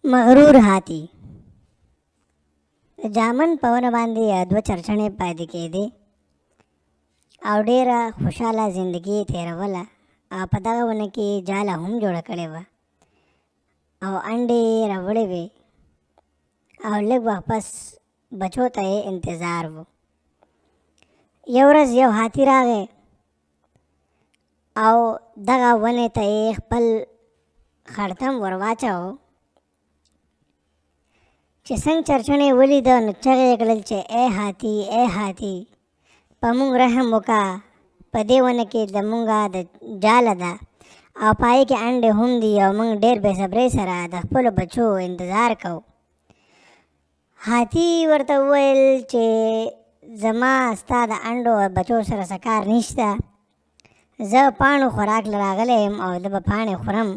مغرور هاتي. د جامن په ونه باندې دوه چرچڼې پاتې کېدې او ډېره خوشحاله زندګي یې تېروله او په دغه ونه کې یې جاله هم جوړه کړې وه او انډې یې راوړې وې او لږ وخت پس بچو ته یې انتظار و. یو ورځ یو هاتي راغی او دغه ونې ته یې خپل خړتم ور واچاوه. چې څنګه چرچڼې ولیده نو چغې یې کړل چې ای هاتي، ای هاتي، په موږ رحم وکړه، په دې ونه کې زموږ د جاله ده او په هغې کې انډې هم دي او موږ ډېر بې صبرۍ سره د خپلو بچو انتظار کوو. هاتي ورته وویل چې زما ستا د انډو او بچو سره څه کار نشته، زه پاڼو خوراک له راغلی یم او زه به پاڼې خورم.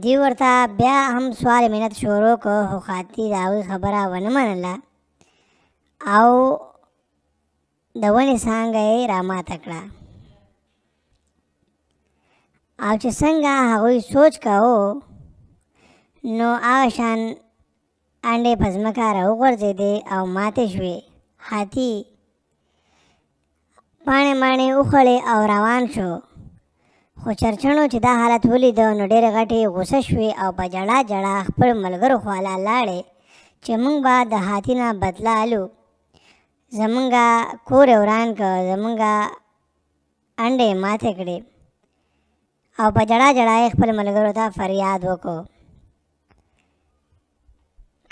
دی ورته بیا هم سوال منت شروع کړ، خو هاتي د هغوی خبره ونه منله او د ونې څانګه یې راماته کړه. او چې څنګه هغوی سوچ کاوه نو هغه شان انډې په ځمکه راوغورځېدې او ماتې شوې. هاتي پاڼې ماڼې وخوړې او روان شو. خو چرچڼو چې دا حالت ولیده نو ډېرې غټې غوسه شوې او په ژړا ژړا خپلو ملګرو خواله لاړې چې موږ به د هاتي نه بدله الو، زمونږ کور یې وران کړ، زمونږ انډې یې ماتې کړې او په ژړا ژړا یې خپلو ملګرو ته فریاد وکړو.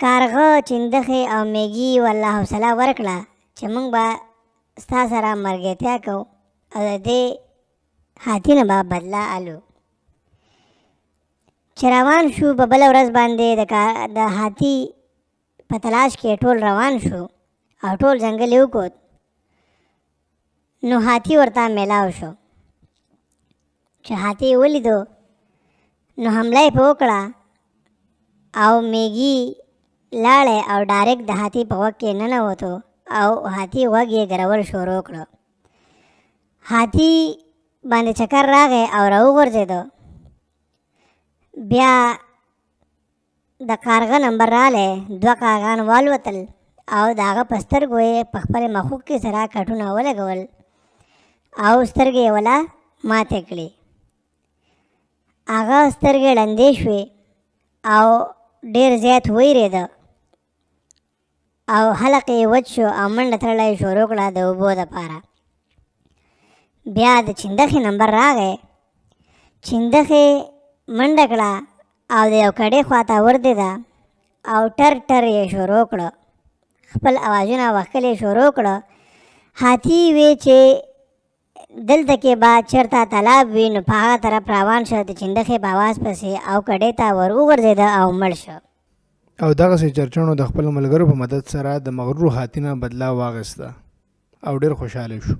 کارغه، چیندخې او میږي ورله حوصله ورکړه چې موږ به ستا سره ملګرتیا کوو او د دې هاتي نه به بدله الو. چې روان شو په بله ورځ باندې د هاتي په تلاش کې ټول روان شو او ټول ځنګل یې وکوت، نو هاتي ورته میلاو شو. چې هاتي یې ولیدو نو حمله یې په وکړه او میږي لاړی او ډایرکټ د هاتي په غوږ کې ننوتو او هاتي غوږ یې ګرول شروع کړو. هاتي باندې چکر راغی او راوغورځېدو. بیا د کارغه نمبر راغی، دوه کارغان والوتل او د هغه په سترګو یې په خپل مخوک کې سره کټونه ولګول او سترګې یې ولا ماتې کړې. هغه سترګې ړندې شوې او ډېر زیات ویرېده او حلق یې وچ شو او منډه ترړه یې شروع کړه د اوبو دپاره. بیا د چیندخې نمبر راغی، چیندخې منډه کړه او د یو کډې خواته وردېده او ټر ټر یې شروع کړه، خپل اوازونه وښکل یې شروع کړه. هاتي وی چې دلته کې به چېرته تالاب وي، نو په هغه طرف روان شو د چیندخې په اواز پسې او کډې ته ور وغورځېده او مړ شو. او دغسې چرچڼو د خپلو ملګرو په مدد سره د مغرورو هاتي نه بدله واخیسته او ډېر خوشحاله شو.